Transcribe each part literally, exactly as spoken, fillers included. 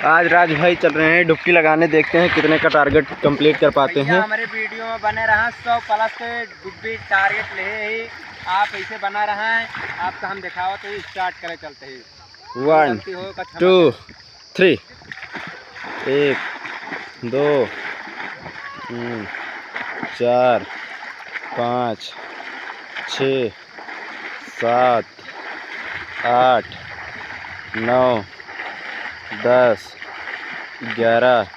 आज राज भाई चल रहे हैं डुबकी लगाने, देखते हैं कितने का टारगेट कंप्लीट कर पाते भैया, हैं। हमारे वीडियो में बने रहा, सौ प्लस के डुब्बी टारगेट ले ही। आप ऐसे बना रहा है, आपका हम दिखाओ तो स्टार्ट करें, चलते ही। वन, गलती हो, का क्षमा टू, करें। थ्री। एक, दो, तीन, चार, पाँच, छः, सात, आठ, नौ, दस, ग्यारह,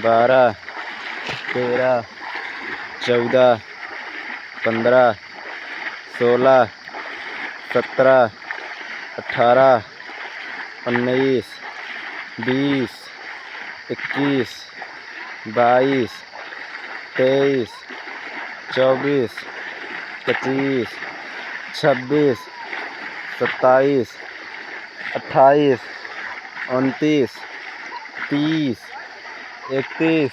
बारह, तेरह, चौदह, पन्द्रह, सोलह, सत्रह, अठारह, उन्नीस, बीस, इक्कीस, बाईस, तेईस, चौबीस, पच्चीस, छब्बीस, सत्ताईस, अट्ठाईस, उनतीस, तीस, इकतीस,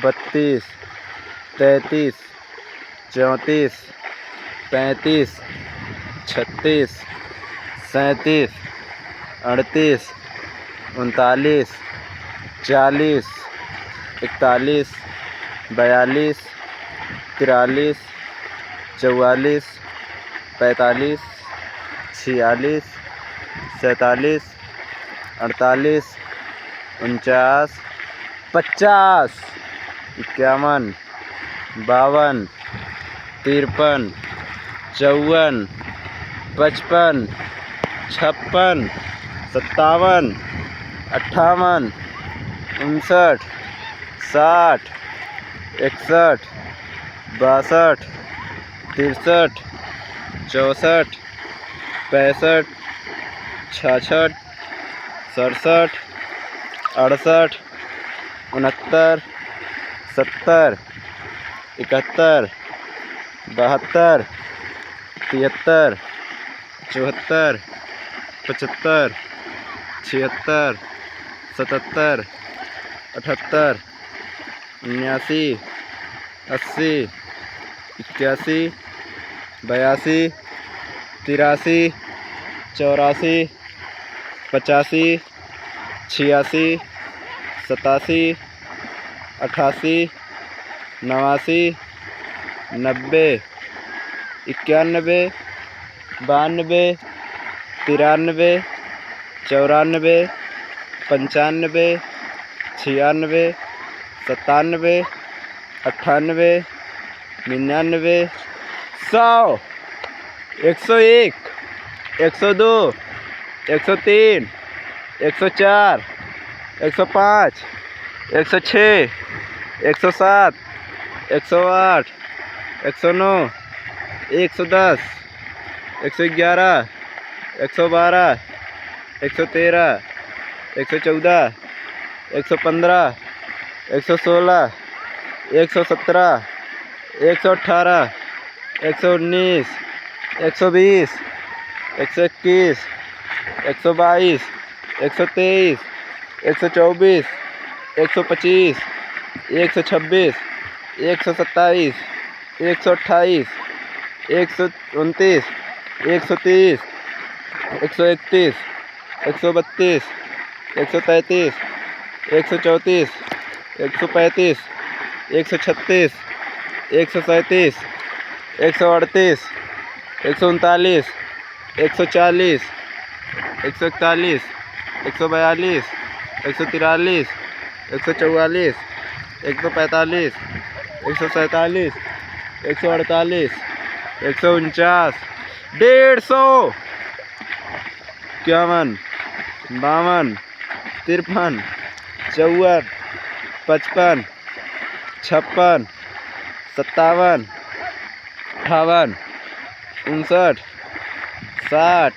बत्तीस, तैंतीस, चौंतीस, पैंतीस, छत्तीस, सैंतीस, अड़तीस, उनतालीस, चालीस, इकतालीस, बयालीस, तिरालीस, चौवालीस, पैंतालीस, छियालीस, सैंतालीस, अड़तालीस, उनचास, पचास, इक्यावन, बावन, तिरपन, चौवन, पचपन, छप्पन, सत्तावन, अट्ठावन, उनसठ, साठ, इकसठ, बासठ, तिरसठ, चौसठ, पैंसठ, छियासठ, सड़सठ, अड़सठ, उनहत्तर, सत्तर, इकहत्तर, बहत्तर, तिहत्तर, चौहत्तर, पचहत्तर, छिहत्तर, सतहत्तर, अठहत्तर, उन्यासी, अस्सी, इक्यासी, बयासी, तिरासी, चौरासी, पचासी, छियासी, सतासी, अठासी, नवासी, नब्बे, इक्यानबे, बानबे, तिरानबे, चौरानबे, पंचानबे, छियानबे, सत्तानबे, अट्ठानबे, निन्यानबे, सौ, एक सौ एक, एक सौ दो, एक सौ तीन, एक सौ चार, एक सौ पाँच, एक सौ छः, एक सौ सात, एक सौ आठ, एक सौ नौ, एक सौ दस, एक सौ ग्यारह, एक सौ बारह, एक सौ तेरह, एक सौ चौदह, एक सौ पन्द्रह, एक सौ सोलह, एक सौ सत्रह, एक सौ अठारह, एक सौ उन्नीस, एक सौ बीस, एक सौ इक्कीस, एक सौ बाईस, एक सौ तेईस, एक सौ चौबीस, एक सौ पच्चीस, एक सौ छब्बीस, एक सौ सत्ताईस, एक सौ अट्ठाईस, एक सौ उनतीस, एक सौ तीस, एक सौ इकतीस, एक सौ बत्तीस, एक सौ तैंतीस, एक सौ चौंतीस, एक सौ पैंतीस, एक सौ छत्तीस, एक सौ सैंतीस, एक सौ अड़तीस, एक सौ उनतालीस, एक सौ चालीस, एक सौ इकतालीस, एक सौ बयालीस, एक सौ तिरालीस, एक सौ चौवालीस, एक सौ पैंतालीस, एक सौ सैंतालीस, एक सौ अड़तालीस, एक सौ उनचास, डेढ़ सौ, इक्यावन, बावन, तिरपन, चौवन, पचपन, छप्पन, सत्तावन, अट्ठावन, उनसठ, साठ,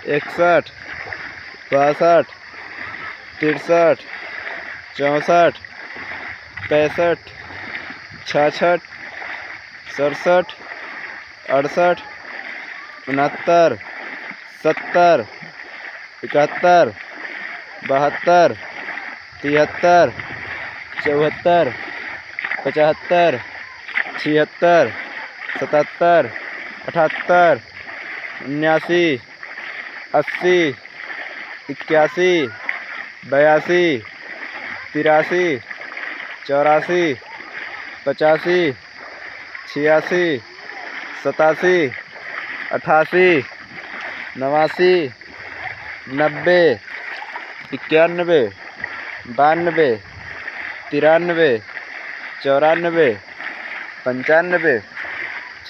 इकसठ, बासठ, तिरसठ, चौसठ, पैंसठ, छियासठ, सड़सठ, अड़सठ, उनहत्तर, सत्तर, इकहत्तर, बहत्तर, तिहत्तर, चौहत्तर, पचहत्तर, छिहत्तर, सतहत्तर, अठहत्तर, उन्यासी, अस्सी, इक्यासी, बयासी, तिरासी, चौरासी, पचासी, छियासी, सतासी, अठासी, नवासी, नब्बे, इक्यानबे, बानबे, तिरानबे, चौरानबे, पंचानबे,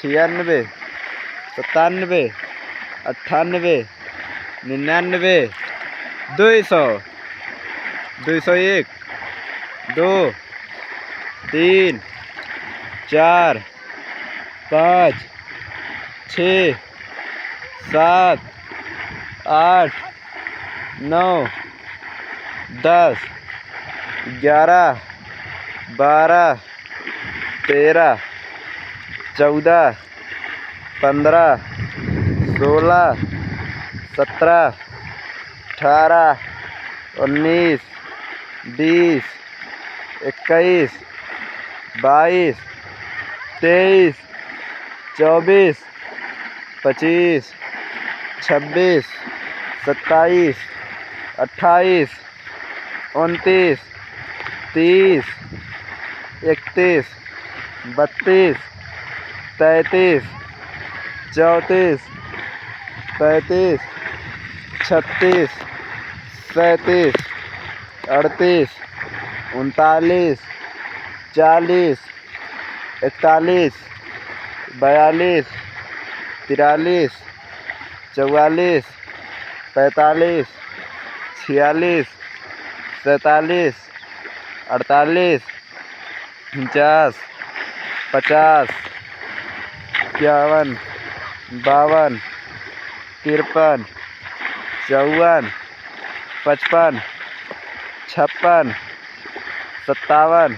छियानबे, सत्तानबे, अट्ठानबे, निन्यानबे, दुई सौ, दुई सौ एक, दो, तीन, चार, पाँच, छः, सात, आठ, नौ, दस, ग्यारह, बारह, तेरह, चौदह, पन्द्रह, सोलह, सत्रह, अठारह, उन्नीस, बीस, इक्कीस, बाईस, तेईस, चौबीस, पच्चीस, छब्बीस, सत्ताईस, अट्ठाईस, उनतीस, तीस, इकतीस, बत्तीस, तैंतीस, चौंतीस, पैंतीस, छत्तीस, सैंतीस, अड़तीस, उनतालीस, चालीस, इकतालीस, बयालीस, तिरालीस, चौवालीस, पैंतालीस, छियालीस, सैंतालीस, अड़तालीस, उनचास, पचास, इक्यावन, बावन, तिरपन, चौवन, पचपन, छप्पन, सत्तावन,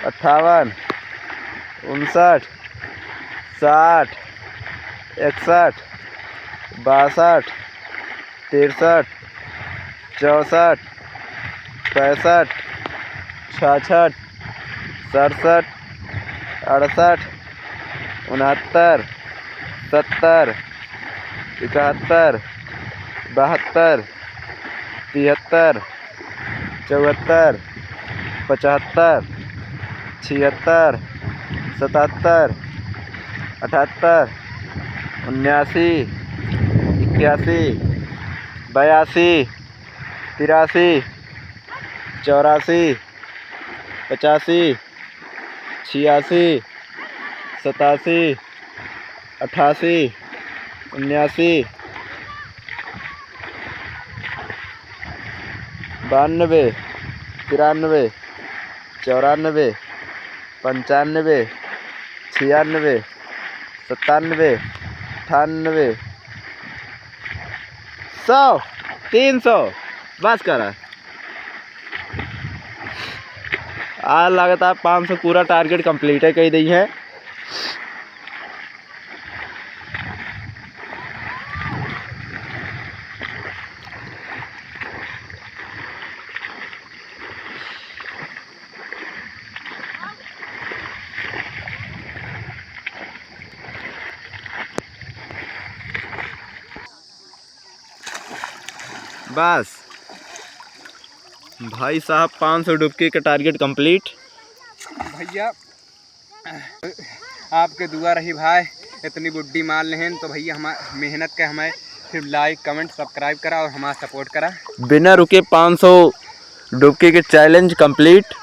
अट्ठावन, उनसठ, साठ, इकसठ, बासठ, तिरसठ, चौसठ, पैंसठ, छियासठ, सड़सठ, अड़सठ, उनहत्तर, सत्तर, इकहत्तर, बहत्तर, तिहत्तर, चौहत्तर, पचहत्तर, छिहत्तर, सतहत्तर, अठहत्तर, उन्यासी, इक्यासी, बयासी, तिरासी, चौरासी, पचासी, छियासी, सतासी, अठासी, उन्यासी, बानबे, तिरानबे, चौरानबे, पंचानबे, छियानबे, सत्तानबे, अट्ठानबे, सौ, तीन सौ, बस करा। आज लगातार पाँच सौ पूरा target complete है, कही दी है। बस भाई साहब, पाँच सौ डुबकी का target complete। भैया, आपके दुआ रही भाई, इतनी बुड्डी मार लेहन तो भैया, हम मेहनत के हमें फिर like, comment, subscribe करा और हमारा support करा। बिना रुके पाँच सौ डुबकी के challenge complete।